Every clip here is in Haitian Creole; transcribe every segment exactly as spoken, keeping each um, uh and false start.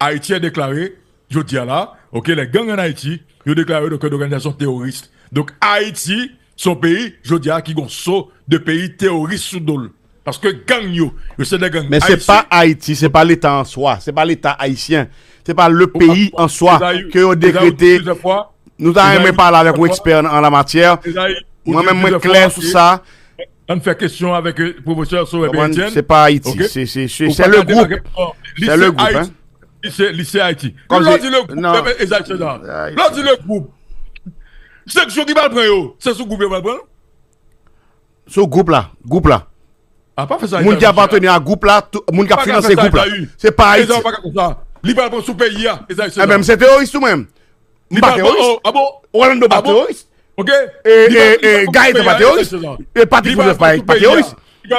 Ayiti a deklare, jodi a la, ok, les gangs en Haïti, yo deklare yo ke d'organisation terroriste. Donk, Ayiti, se yon peyi, jodi a, ki gon so de peyi teworis sou do l. Paske gang yo, yo se de gang ayisyen. Men se pa Ayiti, se pa Leta an swa, se pa Leta ayisyen, se pa le peyi an swa ke yo dekrete. Nou ta renmen pale avèk yon ekspè an, an la matyè. Mwen menm, mwen klè sou sa. Ann fè kesyon avèk, euh, pwofesè Sauveur Pierre Etienne. Se pa Ayiti, se, se, se, se le gwoup. Se le gwoup, hein. Li se, li se Ayiti. Lè w di le gwoup, Ezayi Seza. Lè w di le gwoup. Sanksyon ki pral pran yo, se sou gwoup yo pral pran l? Sou gwoup la, gwoup la. A, pa fè sa, Ezayi, monchè. Moun ki apateni a gwoup la, tou, moun k ap finanse gwoup la. Se pa Ayiti. Ezayi, pa ka konsa. Li pral pran sou peyi a, Ezayi Seza. Enben, m se teworis tou mwen. M pa teworis. Orlando pa teworis. Ok. E, e, e, Gaëtan pa teworis. E Patrick Joseph pa, pa teworis.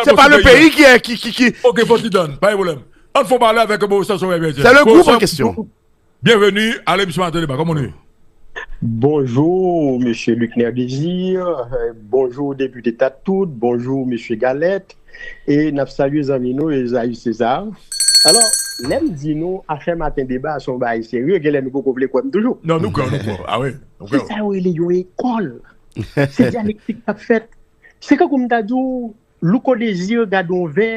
Se pa le peyi ki, ki, ki, ki. Ok, fò ti tann, pa gen pwoblèm. Ann fon pale avèk pwofesè Sauveur Pierre Etienne. Se le gwoup an kesyon. Byenveni a lemisyon Maten Deba, kòman nou ye? Bonjou, mesye Luckner Désir. Euh, bonjou, depite Tatout. Bonjou, mesye Galèt. E n ap salye zanmi nou, Ezayi Seza. Alò, lè m di nou afè Maten Deba se yon bagay serye, genlè nou poko vle kwè m toujou. Non, nou kwè, nou kwè. A wi, nou kwè. Se sa yo rele yon ekòl. Se dyalektik k ap fèt. Se kankou m ta di w, Louko Désir gade yon vè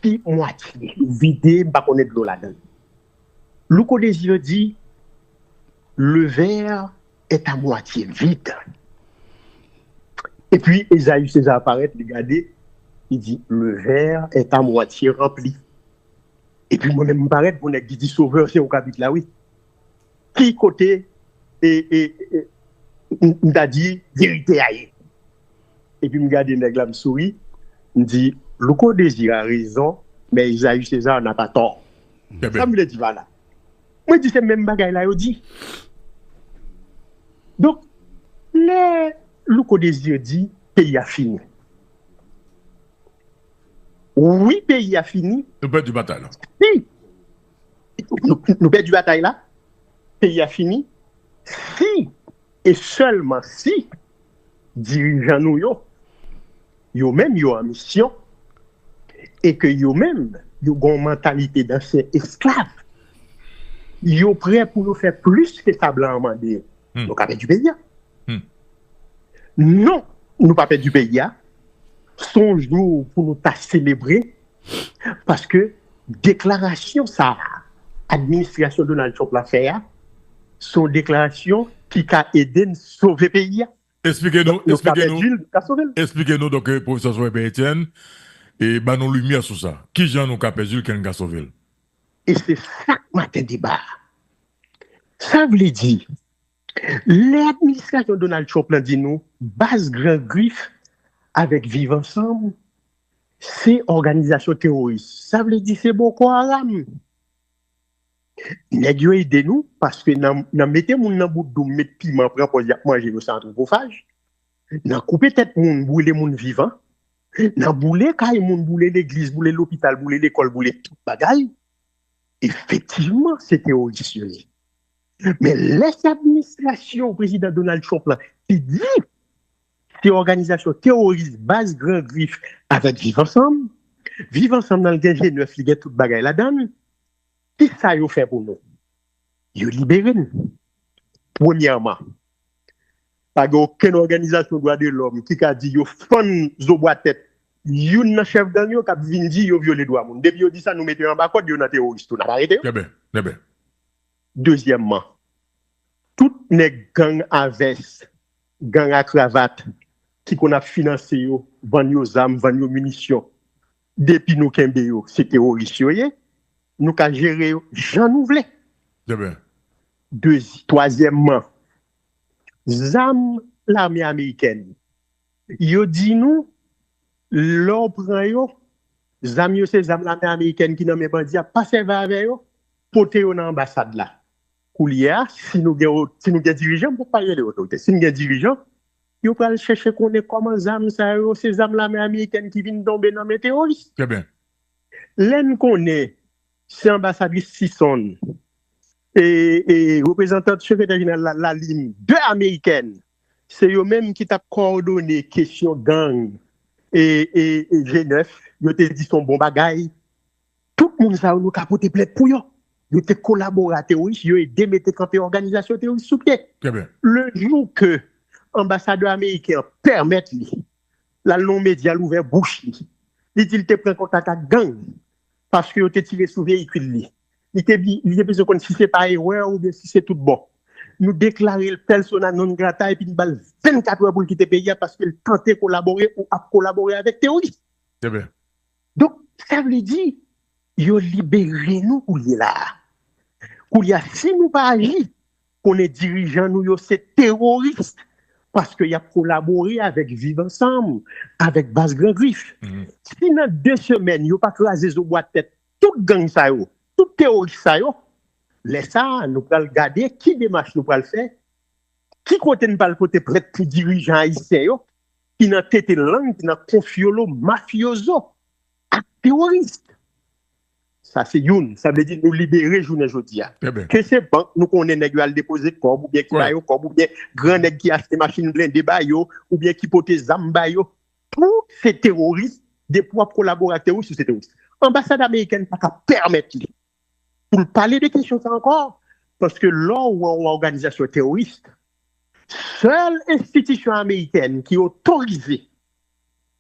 ki mwatye vide, m pa konnen dlo ladan l. Louko Désir di, le verre est à moitié vide. Epi Ezayi Seza parèt, li gade, li di, le verre est à moitié rempli. Epi mwen menm m parèt, bon nèg ki di Sauveur se ou k abit la wi. Ki kote, e, e, e, m, m ta di, verite a ye? Epi m gade nèg la, m souri, m di, Louko Désir a raison, mais Esaü César n'a pas tort. Sa m vle di pa la? Mwen di se menm bagay la yo di. Donk, lè Louko Désir di peyi a fini. Wi, peyi a fini. Nou pèdi batay la. Si. Nou, nou pèdi batay la. Peyi a fini. Si e sèlman si dirijan nou yo, yo menm yo an misyon, e ke yo menm yo gen yon mantalite dansyen esklav, yo prè pou yo fè plis ke sa blan an mande yo. Hmm. Nou ka pèdi peyi a. Hmm. Non, nou pa pèdi peyi a. Se yon jou pou nou ta selebre, paske deklarasyon sa a administrasyon Donald Trump la fè a, se yon deklarasyon ki ka ede n sove peyi a. Eksplike nou, eksplike nou, eksplike nou, donk, pwofesè Sauveur Pierre Etienne, e ban nou limyè sou sa. Kijan nou ka pèdi l, ke n ka sove l? E se sa k Maten Deba a. Sa vle di, lè administrasyon Donald Trump lan di nou, baz Gran Grif avèk Viv Ansanm, se òganizasyon teworis. Sa vle di se Boko Haram. Nèg yo ede nou, paske nan, nan mete moun nan bout dou, met piman, pran pòz y ap manje yo, se antwopofaj. Nan koupe tèt moun, boule moun vivan. Nan boule kay moun, boule legliz, boule lopital, boule lekòl, boule tout bagay. Efektivman, se teworis yo ye. Men lè se administrasyon prezidan Donald Trump lan ki di se òganizasyon teworis baz Gran Grif avèk Viv Ansanm, Viv Ansanm nan l gen G nèf, li gen tout bagay ladan l, kisa yo fè pou nou? Yo libere n. Premyèman, pa gen okenn òganizasyon dwa de lòm ki ka di yo fann zo bwa tèt youn nan chèf gang yo k ap vin di yo vyole dwa moun. Depi yo di sa, nou mete yo anba kòd, yo nan teworis tou, n ap arete yo. Trè byen, trè byen. Dezyèmman, tout nèg gang a vès, gang a kravat, ki konn ap finanse yo, vann yo zam, vann yo minisyon, depi nou kenbe yo, se teworis yo ye, nou ka jere yo jan nou vle. Trè byen. Dezi-, twazyèmman, zam lame amerikèn. Yo di nou, lè w pran yo, zam yo se zam lame amerikèn ki nan men bandi a, pa sèvi avè yo, pote yo nan anbasad la. Koulye a, si nou gen o-, si nou gen dirijan, m poko pale de otorite, si n gen dirijan, yo pral chèche konnen kòman zam sa yo, se zam lame amerikèn ki vin tonbe nan men teworis. Trè byen. Lè n konnen se anbasadris Sison, e, e reprezantant sekretè jeneral la, Lalim, de amerikèn, se yo menm ki t ap kowòdone kesyon gang e, e, e G nèf, yo te di se yon bon bagay. Tout moun sa yo, nou ka pote plent pou yo. Yo te kolabore a teworis, yo ede mete kanpe òganizasyon teworis sou pye. Trè byen. Le jou ke anbasadè ameriken an pèmèt li, l al nan yon medya, l ouvè bouch li, li di l te pran kontak ak gang paske yo te tire sou veyikil li. Li te, li te bezwen konn si se pa erè oubyen si se tout bon. Nou deklare l persona non grata epi n ba l vennkat è pou l kite peyi a paske l tante kolabore ou ap kolabore avèk teworis. Trè byen. Donk, sa vle di, yo libere nou kounye la a. Kounye a, si nou pa aji, konnen dirijan nou yo se teworis, paske y ap kolabore avèk Viv Ansanm, avèk Baz Gran Grif. Si nan de semèn, yo pa kraze zo bwa tèt tout gang sa yo, tout teworis sa yo, lè sa a, nou pral gade ki demach nou pral fè, ki kote n pral pote plent pou dirijan ayisyen yo, ki nan tete lang, ki nan konfyolo, mafyozo, ak teworis. Sa se youn. Sa vle di nou libere jounen jodi a. Ke se bank, nou konnen nèg yo al depoze kòb, oubyen ki ba yo kòb, oubyen gran nèg ki achte machin blende ba yo, oubyen ki pote zam ba yo. Tout se teworis, depi w ap kolabore ak teworis, ou se teworis. Anbasad amerikèn pa ka pèmèt li pou l pale de kesyon sa ankò, paske lè w wè yon òganizasyon teworis, sèl enstitisyon amerikèn ki otorize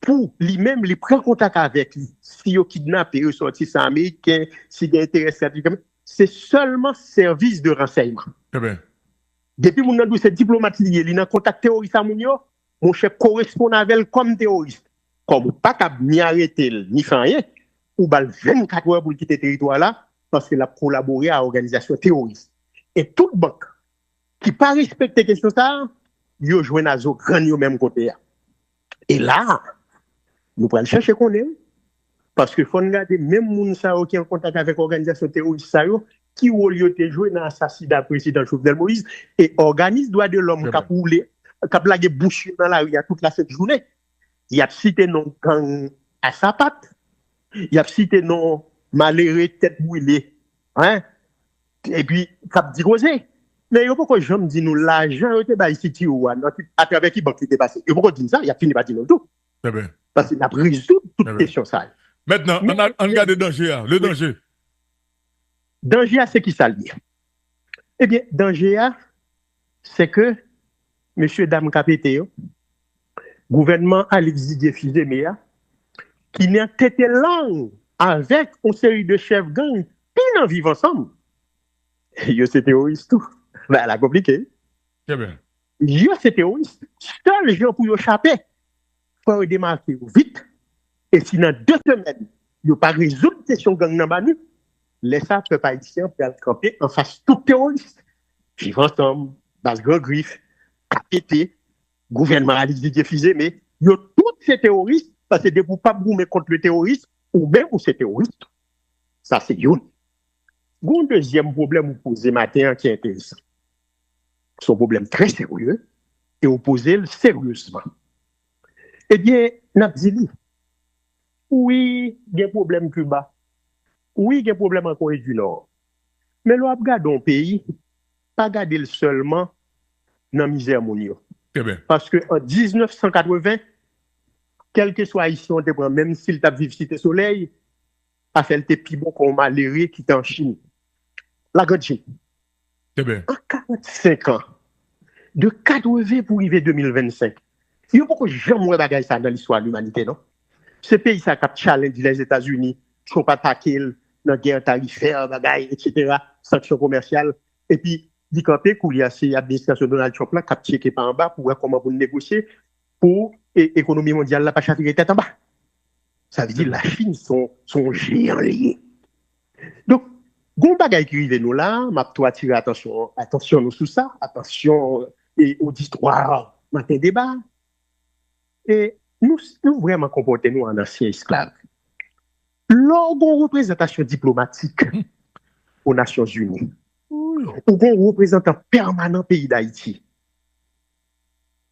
pou li menm li pran kontak avèk li, si yo kidnape resòtisan ameriken, si gen enterè estratejik, se sèlman sèvis de ransèyman. Depi moun nan di w se diplomat li ye, li nan kontak teworis a moun yo, monchè, koresponn avè l kòm teworis. Kòm ou pa kab ni arete l, ni fè anyen, ou ba l vennkat è pou l kite teritwa la, paske l ap kolabore a òganizasyon teworis. E tout bank ki pa respekte kesyon sa a, yo jwenn a zo grann yo menm kote a. E la, nou pral chèche konnen, paske fò n gade menm moun sa yo ki an kontak avèk òganizasyon teworis sa yo, ki wòl yo te jwe nan asasina prezidan Jovenel Moïse, e òganis dwa de lòm k ap woule, k ap lage bouch yo nan lari a tout lasent jounen. Y ap site non gang a sapat, y ap site non malere tèt brile, hein? Epi k ap di koze. Men yo poko janm di nou lajan yo te bay C T O a, nan ki, atravè ki bank li te pase. Yo poko di n sa, y ap fini pa di nou l tou. Paske n ap rezoud tout kesyon sa yo. Mentnan, ann, ann gade danje a, le danje. Danje a, se ki sa l ye? Ebyen, danje a, se ke mesye dam K P T yo, gouvènman Alix Didier Fils-Aimé a, ki nan tete lang avèk yon seri de chèf gang, pi nan Viv Ansanm, yo se teworis tou. Bagay la konplike. Yo se teworis. Sèl jan pou yo chape, fò yo demake yo vit. E si nan de semèn, yo pa rezoud kesyon gang nan ba nou, lè sa a, pèp ayisyen an pral kanpe anfas tout teworis. Viv Ansanm, Baz Gran Grif, K P T, gouvènman Alix Didier Fils-Aimé, yo tout se teworis, paske depi w p ap goumen kont le teworis, ou menm ou se teworis tou. Sa se youn. Gen yon dezyèm pwoblèm ou poze maten an ki enteresan. Se yon pwoblèm trè serye e ou poze l seryezman. Ebyen, n ap di li, wi, gen pwoblèm Kiba. Wi, gen pwoblèm an Kore di Nò. Men lè w ap gade yon peyi, pa gade l sèlman nan mizè moun yo. Paske an diznèf san katreven, kèlkeswa ayisyen w te pran, menm si l t ap viv Site Solèy, afè l te pi bon ke yon malere ki te an Chin. La Grande Chine. An karannsenk an, de katreven pou rive de mil vennsenk, yo poko janm wè bagay sa nan listwa limanite, non. Se peyi sa k ap challenge Lèzetazini, Trump atake l nan gè tarifè, bagay, etsetera, sanksyon komèsyal. Epi, li kanpe, koulye a, se administrasyon Donald Trump la k ap tcheke pa anba pou wè kòman pou l negosye pou e, ekonomi mondyal la pa chavire tèt anba. Sa vle di Lachin se yon, se yon jeyan li ye. Donk, gen yon bagay ki rive nou la, m ap tou atire atansyon, atansyon nou sou sa, atansyon e oditwa Maten Deba. E nou, nou vrèman konpòte nou an ansyen esklav. Lè w gen yon reprezantasyon diplomatik o Nasyonzini, ou gen yon reprezantan pèmanan peyi Dayiti,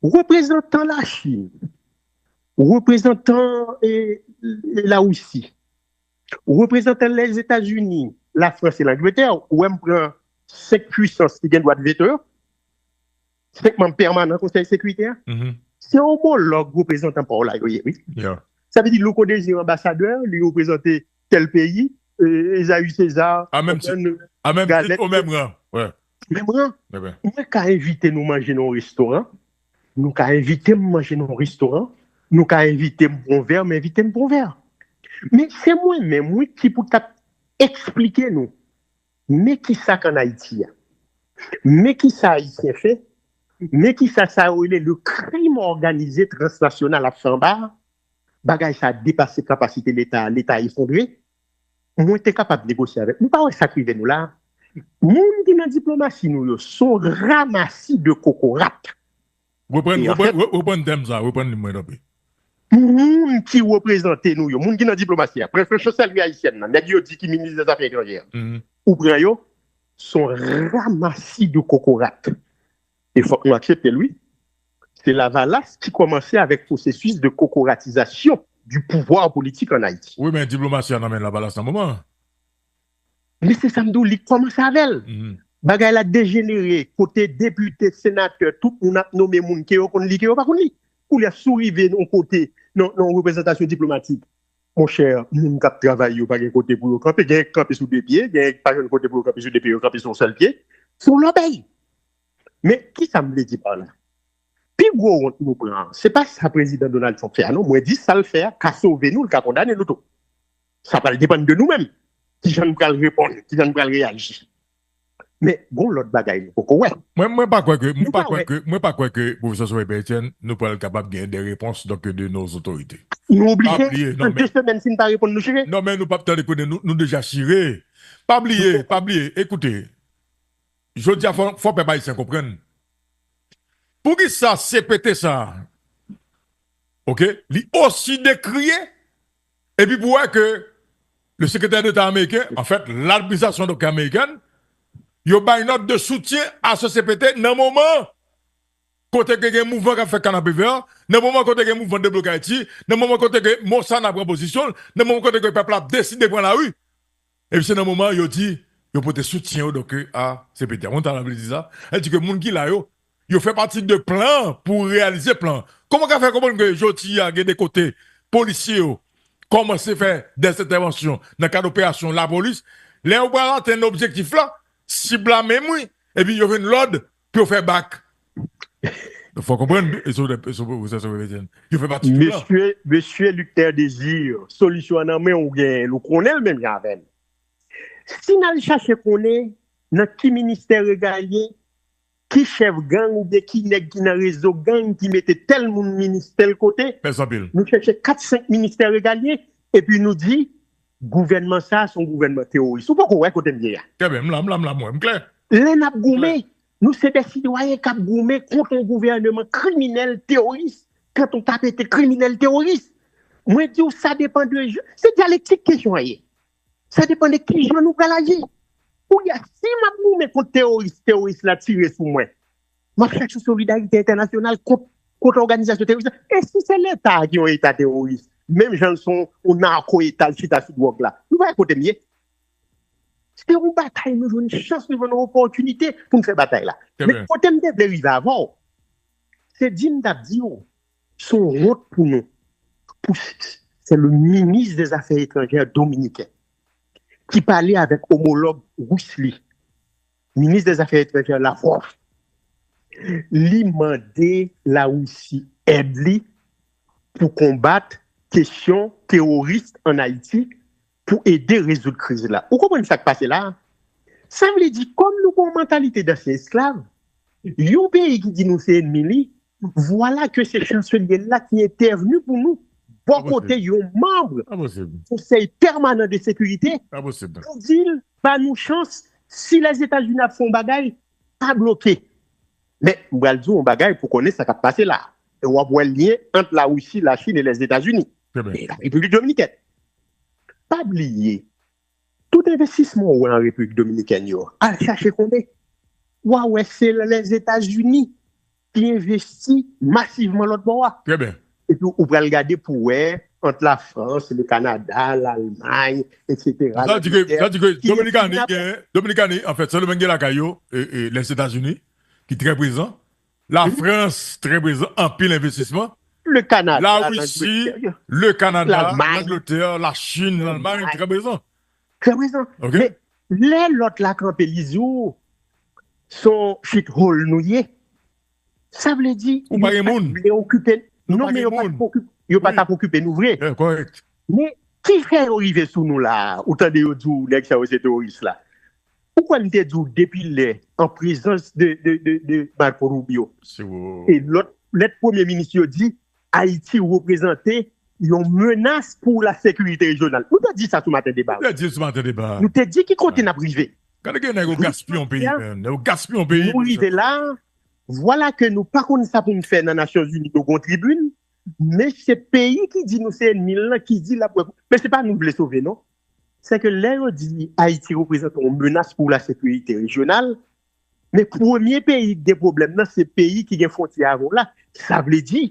reprezantan Lachin, reprezantan e, e Larisi, reprezantan Lèzetazini, Lafrans e Langletè, ou wè m pran senk pwisans ki gen dwa veto yo, senk manm pèmanan Konsèy Sekirite a, se omològ reprezantan pa w la yo ye, wi. Sa vle di Louko Désir anbasadè, li reprezante tèl peyi, e, Esaü César, a menm tit. A menm tit, o menm ran. Wi. Menm ran. Mwen ka envite nou manje nan yon restoran. Nou ka envite m manje nan yon restoran. Nou ka envite m pran yon vè, m envite m pran yon vè. Men se mwen menm, wi, ki pou t ap eksplike nou. Men ki sa k ann Ayiti a. Men ki sa Ayisyen fè. Men ki sa sa yo rele le crime organisé transnasyonal ap fè anba a. Bagay sa depase kapasite Leta, Leta efondre. Mwen te kapab negosye avèk. Nou pa wè sa k rive nou la? Moun ki nan diplomasi nou yo, se yon ramasi de kokorat. Reprann, reprann, reprann tèm sa, reprann li mwen tanpri. Moun ki reprezante nou yo, moun ki nan diplomasi a, pran, pran chanselri ayisyèn nan, nèg yo di ki minis dè zafè etranjè. Ou pran yo, se yon ramasi de kokorat. E fòk nou aksepte l, wi. Se Lavalas ki kòmanse avèk pwosesis de kokoratizasyon du pouvoir politik an Ayiti. Wi, men diplomasi a nan men Lavalas nan moman. Men se sa m di w, li kòmanse avè l. Bagay la dejenere, kote depite, senatè, tout moun ap nonmen moun ke yo konn li, ke yo pa konn li. Koulye a, si w rive nan yon kote, nan, nan yon reprezantasyon diplomatik, monchè, moun k ap travay yo pa gen kote pou yo kanpe. Gen k kanpe sou de pye, gen k pa jwenn kote pou yo kanpe sou de pye, yo kanpe sou yon sèl pye. Se yon lòbèy. Men, ki sa m vle di pa la? Pi gwo wont nou pran an, se pa sa prezidan Donald Trump fè a, non. Mwen di sa l fè a ka sove nou, l ka kondane nou tou. Sa pral depann de nou menm. Kijan n pral reponn, kijan n pral reyaji. Men, gon lòt bagay nou poko wè. Mwen, mwen pa kwè ke, mwen pa kwè ke, mwen pa kwè ke, pwofesè Soleil Etienne, nou pral kapab gen de repons, donk, de nos autorités. Nou oblije. An de semèn, si n pa reponn, nou chire. Non, men nou p ap tande konnen, nou, nou deja chire. Pa bliye, pa bliye, ekoute. Jodi a, fò, fò pèp ayisyen konprann. Poukisa C P T sa, ok, li osi dekriye, epi pou wè ke le sekretè deta ameriken, an fèt, ladministrasyon, donk, amerikèn, yo bay nòt de soutyen a se C P T nan moman kote ke gen mouvman k ap fèt Kanapevè, nan moman kote gen mouvman Deblokay Ayiti, nan moman kote ke Mosana pran pozisyon l, nan moman kote ke pèp la ap deside pran lari. Epi se nan moman yo di, yo pote soutyen yo, donk, a C P T a. Ou konn sa sa vle di sa? Sa vle di ke moun ki la yo, yo fè pati de plan pou reyalize plan. Kòman w ka fè konprann ke jodi a gen de kote polisye yo kòmanse fè dèzentèvansyon nan kad operasyon lapolis? Lè yo pral atenn objektif la, sib la menm wi, epi yo jwenn lòd pou yo fè bak. Fò konprann, e se, e se, e se, e se, yo fè pati de plan. Mesye, mesye Luckner Désir, solisyon an nan men w, ou genyen l, ou konnen l menm jan avè m. Si n al chache konnen nan ki ministè regalyen, ki chèf gang oubyen ki nèg ki nan rezo gang ki mete tèl moun minis tèl kote, nou chèche kat, senk ministè regalyen, epi nou di, gouvènman sa a se yon gouvènman teworis. Ou poko wè kote m ye a. Trè byen, m la, m la, m la, m wè, m klè. Lè n ap goumen, nou se de sitwayen k ap goumen kont yon gouvènman kriminèl teworis, kont yon K P T kriminèl teworis. Mwen di w, sa depann de, se dyalektik kesyon an ye. Sa depann de kijan nou pral aji. Kounye a, si m ap goumen kont teworis, teworis la tire sou mwen, m ap chache solidarite entènasyonal kont, kont òganizasyon teworis la. E si se Leta a ki yon Eta teworis, menm jan l se yon, yon nako-Eta, l chita sou dwòg la, nou pa wè kote m ye? Se yon batay nou jwenn chans, nou jwenn yon opòtinite pou n fè batay la. Men kote m te vle rive avè w, se di m t ap di w, se yon wont pou nou. Pou, se le minis dè zafè etranjè dominiken ki pale avèk omològ ris li, minis dè zafè etranjè Lavrov. Li mande Larisi èd li pou konbat kesyon teworis ann Ayiti, pou ede rezoud kriz la. Ou konprann sa k pase la a? Sa vle di, kòm nou gen yon mantalite dansyen esklav, yon peyi ki di nou se ènmi li, vwala ke se chanselye l la ki entèvni pou nou, bò kote yon manm Konsèy Pèmanan de Sekirite pou di l, ba nou chans, si Lèzetazini ap fè yon bagay, pa bloke. Men, m pral di w yon bagay pou konnen sa k ap pase la a. E w ap wè lyen ant Larisi, Lachin e Lèzetazini. E Larepiblik Dominikèn. Pa bliye, tout envestisman w wè an Repiblik Dominikèn yo, al chache konnen. W a wè se Lèzetazini ki envesti masivman lòt bò a. Trè byen. Epi ou pral gade pou wè ant Lafrans, le Kanada, Lalmay, etsetera. Sa di ke, sa di ke Dominikani gen, Dominikani, anfèt, Sendomeng gen lakay yo, e, e, Lèzetazini, ki trè prezan. Lafrans, trè prezan, anpil envestisman. Le Kanada, Larisi, Langletè, le Kanada, Lalmay. Langletè, Lachin, Lalmay, trè prezan. Trè prezan. Ok. Men, Lè lòt la kanpe, li di w, se yon shithole nou ye. Sa vle di, Ou pa gen moun. Vle okipe. Non, men yo pa t okipe. Yo pa t ap okipe nou vre. Men ki fè yo rive sou nou la? Ou tande yo di w nèg sa yo se teworis la. Ou kwè m te di w depi lè, an prezans de, de, de, de Marco Rubio e lòt lèt premye minis yo di Ayiti reprezante yon menas pou la sekirite rejyonal. Nou te di sa sou Maten Deba. Nou te di sou Maten Deba. Nou te di ki kote n ap rive. Gade gen nèg yo gaspiyon peyi, men. Nèg yo gaspiyon peyi. Nou rive la, vwala ke nou pa konn sa pou n fè nan Nasyonzini, nou gon tribin, men se peyi ki di nou se ènmi l lan, ki di l ap wè. Men se pa nou vle sove, non. Se ke lè yo di Ayiti reprezante yon menas pou la sekirite rejyonal, men premye peyi ki gen pwoblèm nan, se peyi ki gen fwontyè avè w la. Sa vle di,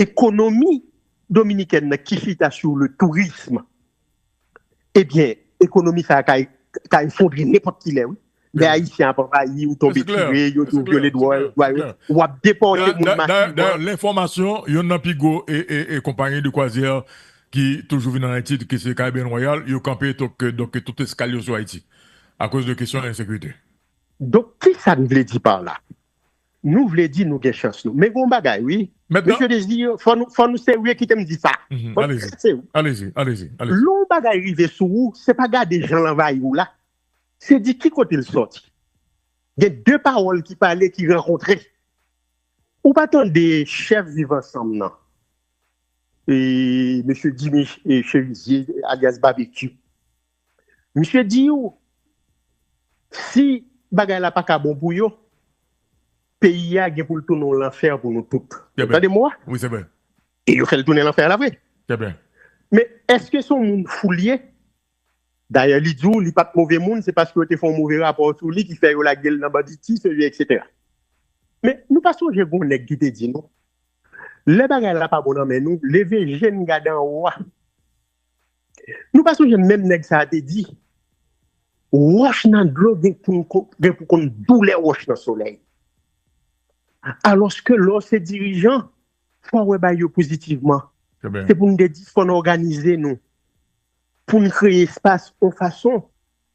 ekonomi dominikèn nan ki chita sou le tourisme, ebyen, ekonomi sa a ka, ka efondre nenpòt ki lè, wi. Lè Ayisyen ap anvayi, ou tonbe tire, yo di w vyole dwa, dwa yo, w ap depòte moun masiveman. Dayè, lenfòmasyon, yonn nan pi gwo e, e, e konpayi de kwazyè ki toujou vin ann Ayiti, ki se Caribbean Royal, yo kanpe, donk, donk tout eskal yo sou Ayiti akoz de kesyon ensekirite. Donk, ki sa n vle di pa la? Nou vle di nou gen chans nou. Men gon bagay, wi. Mesye Désir, fò nou, fò nou serye, kite m di sa. Fò nou trè serye. Alezi, alezi, alezi. Lè yon bagay rive sou ou, se pa gade jan l anvayi w la. Se di ki kote l sòti. Gen de pawòl ki pale, ki rankontre. Ou pa tande chèf Viv Ansanm nan, e, mesye Jimmy, e, Cherizier, alyas Babekyou. Misye di w, si bagay la pa ka bon pou yo, peyi a gen pou l tounen yon lanfè pou nou tout. Ou tande mo a? Wi, se vre. E yo fè l tounen lanfè la vre. Trè byen. Men èske se yon moun fou l ye? Dayè, li di w li pa t move moun, se paske yo te fè yon move rapò sou li ki fè yo lage l nan banditi, sezi, etsetera. Men nou pa sonje gen yon nèg ki te di nou, lè bagay la pa bon nan men nou, leve je n gade anwo a. Nou pa sonje menm nèg sa a te di, wòch nan dlo gen pou, gen pou konn doulè wòch nan solèy. Alòske lè w se dirijan, fò w wè bagay yo pozitivman. Se pou n te di fò n òganize nou, pou n kreye espas yon fason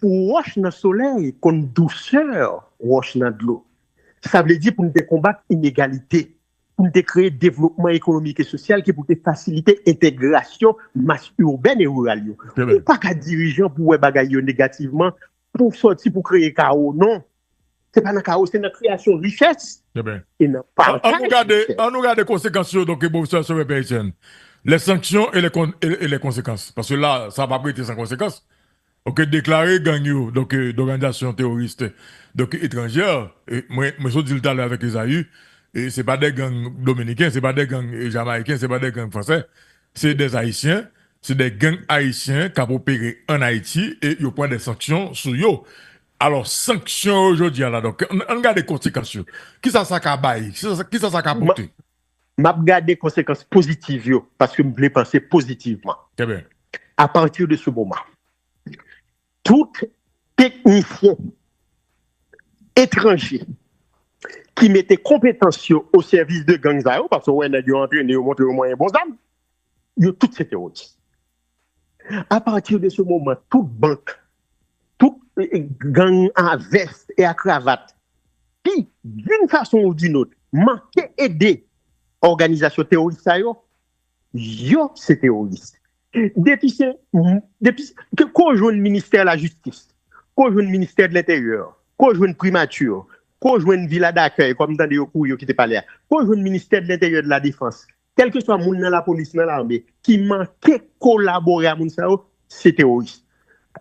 pou wòch nan solèy konn dousè wòch nan dlo. Sa vle di pou n te konbat inegalite, pou n te kreye devlopman ekonomik e sosyal ki pou te fasilite entegrasyon mas ibèn e riral yo. Ou pa ka dirijan pou wè bagay yo negativman, pou sòti pou kreye kawo, non. Se pa nan kawo, se nan kreyasyon richès e nan pataj richès. An nou gade konsekans yo, donk, pwofesè Sauveur Père Etienne. Les sanctions et les, con, et, et les conséquences. Paske la, sa p ap rete san konsekans. Donk, deklare gang yo, donk, dòganizasyon teworis, donk, etranjè. Mwen, mwen sot di l talè avèk Ezaü, e se pa de gang dominiken, se pa de gang jamayiken, se pa de gang fransè, se de ayisyen, se de gang ayisyen k ap opere ann Ayiti e yo pran de sanksyon sou yo. Alò, sanksyon yo jodi a la, donk, ann, ann gade konsekans yo. Kisa sa ka bay? Kisa sa, kisa sa ka pote? M ap gade konsekans pozitiv yo, paske m vle panse pozitivman. Trè byen. A pati de se moman, tout teknisyen etranje ki mete konpetans yo o sèvis de gang sa yo, paske w wè nèg yo antrene yo, montre yo mwayen bon zam, yo tout se teworis. A pati de se moman, tout bank, tout, e, e, gang a vès e a kravat ki, d'une façon ou d'une autre, manke ede òganizasyon teworis sa yo, yo se teworis. Depi se, depi se, ke, ke w jwenn ministè lajistis, ke w jwenn ministè de lenteryè, ke w jwenn primati, ke w jwenn vila dakèy, kòm m tande yo kouri yo kite palè a, ke w jwenn ministè de lenteryè, de ladefans, kèlkeswa moun nan lapolis, nan lame, ki manke kolabore a moun sa yo, se teworis.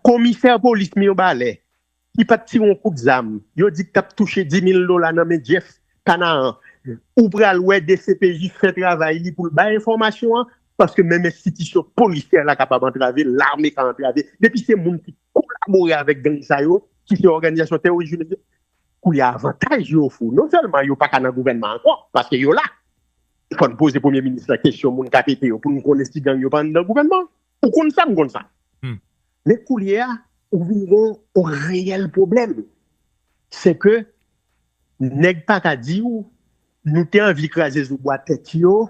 Komisè polis Mibalè, ki pa t tire yon kout zam, yo di k t ap touche dis mil dola nan men Jeff Kanaan. Ou pral wè D C P J fè travay li pou l bay enfòmasyon an, paske menm enstitisyon polisyè la kapab antrave, lame ka antrave. Depi se moun ki kolabore avèk gang sa yo, ki se òganizasyon teworis, koulye a avantaj yo ofri w. Non sèlman yo pa ka nan gouvènman ankò, paske yo la. Fò n poze premye minis la kesyon, moun ka pete yo, pou n konnen si gang yo pa anndan gouvènman. Ou konn sa, m konn sa. Men koulye a, ou vin gen yon reyèl pwoblèm. Se ke nèg pa ka di w, nou te anvi kraze zoubwa tèt yo,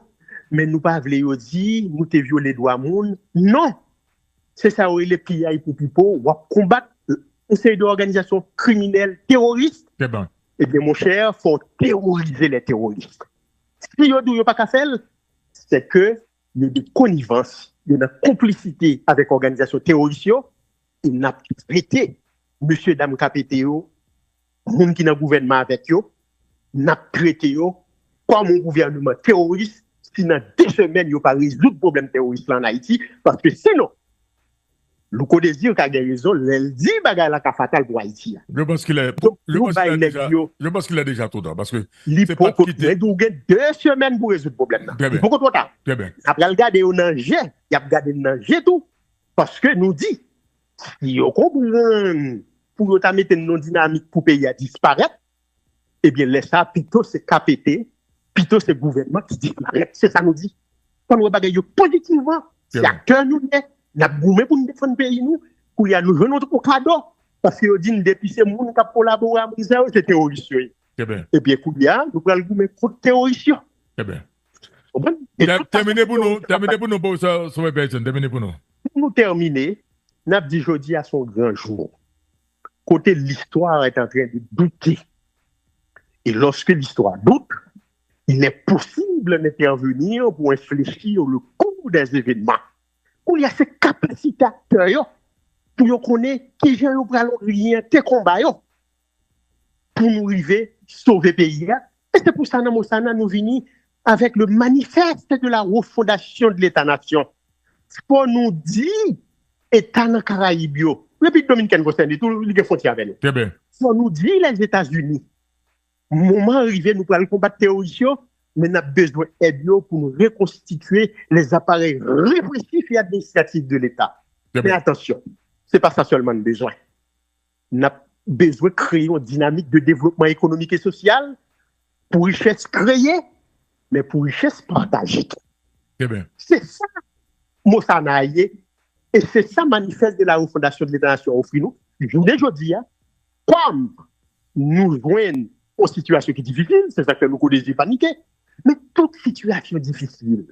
men nou pa vle yo di, nou te vyole dwa moun. Non! Se sa yo rele piyay pou pipo, w ap konbat yon seri de òganizasyon kriminèl, teworis, Trè byen. Ebyen, monchè, fò w teworize lè teworis. Si yo di w yo pa ka fè l, se ke yo de konivans, yo nan konplisite avèk òganizasyon teworis yo, e n ap trete mesye dam K P T yo, moun ki nan gouvènman avèk yo, n ap trete yo kòm yon gouvènman teworis si nan de semèn yo pa rezoud pwoblèm teworis la ann Ayiti, paske sinon, Louko Désir ka gen rezon lè l di bagay la ka fatal pou Ayiti a. Je pense qu'il est, Donk, je nou pense qu'il bay est nèg déjà, yo, je pense qu'il est déjà trop tard parce que li c'est pas poko, quitter. Men tou gen de semèn pou rezoud pwoblèm nan. Trè Li byen. Poko twò ta. Trè byen. N ap pral gade yo nan je, y ap gade n nan je tou. Paske nou di, si yo konprann pou yo ta mete n nan dinamik pou peyi a disparèt, ebyen, lè sa a, pito se K P T, pito se gouvènman ki disparèt. Se sa nou di. Fò n wè bagay yo pozitivman. Se Trè byen. Aktè nou ye, n ap goumen pou n defann peyi nou. Kounye a, nou jwenn yon kado. Paske yo di n depi se moun k ap kolabore ak Moïse yo, se teworis yo ye. Trè byen. Ebyen, kounye a, nou pral goumen kont teworis yo. Trè byen. Konprann? E Tè- tout Tèmine fason, pou nou, teworis yo ap tèmine pou nou, pwofesè Sauveur Pierre Etienne, tèmine pou nou. Pou nou tèmine, n ap di jodi a se yon gran jou. Kote l'histoire est en train de douter. Et lorsque l'histoire doute, il est possible d'intervenir pour infléchir le cours des événements. Kounye a se kapasite aktè yo pou yo konnen kijan yo pral oryante konba yo pou nou rive sove peyi a. E se pou sa nan Mosana nou vini avèk le manifeste de la refondation de Leta-nasyon. Fò nou di Eta nan Karayib yo, Repiblik Dominikèn konsène tou, li gen fwontyè avè nou. Trè byen. Fò nou di Lèzetazini, moman an rive, nou pral konbat teworis yo, men n ap bezwen èd yo pou nou rekonstitye les appareils répressifs et administratifs de Leta. Trè Men byen. Atansyon, se pa sa sèlman n bezwen. N ap bezwen kreye yon dinamik de devlopman ekonomik e sosyal pou richès kreye, men pou richès pataje tou. Trè byen. Se sa Mosana ye, e se sa manifeste de la refondation de Leta-nasyon ofri nou. Jounen jodi a, kòm nou jwenn yon sitiyasyon ki difisil, se sa k fè Louko Désir panike, men tout sitiyasyon difisil,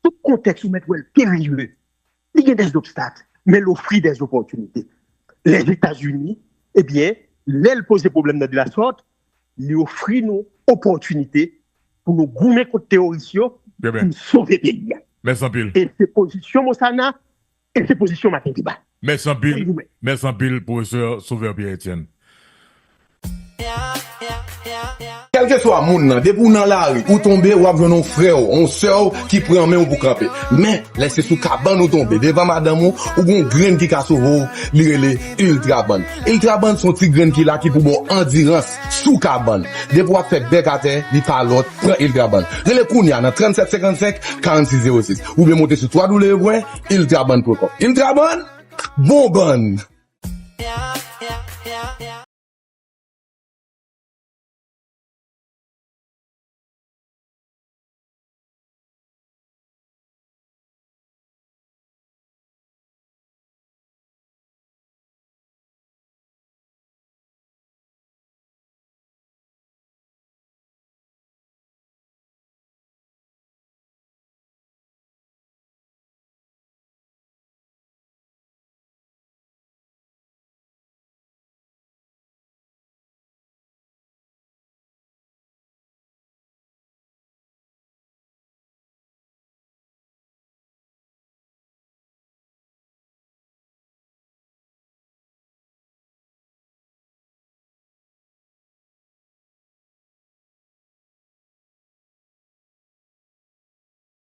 tout kontèks ou mèt wè l perye, li gen des obstacles, men l ofri des opportunités. Lèzetazini, ebyen, lè l poze pwoblèm nan de la sòt, li ofri nou opòtinite pou nou goumen kont teworis yo, Trè pou byen. nou sove peyi a. Mèsi anpil. E se pozisyon Mosana, e se pozisyon Maten Deba. Mèsi anpil. Ann goumen. Mèsi anpil, pwofesè Sauveur Pierre Etienne. Kèlkeswa moun nan, depi w nan lari, ou tonbe, w ap jwenn yon frè w, yon sè w ki pran men w pou kanpe. Men, lè se sou kabann ou tonbe, devan madanm ou, ou gon grenn ki ka sove w, li rele Ultrabann. Ultrabann se yon ti grenn ki la ki pou ba w andirans sou kabann. Depi w ap fè bèk atè, li pa lòt, pran Ultrabann. Rele kounye a nan trannsenk senkannsenk, karannsis zewo sis. Oubyen monte sou twa w w w pwen ultrabann pwen kòm. Ultrabann, bon bann!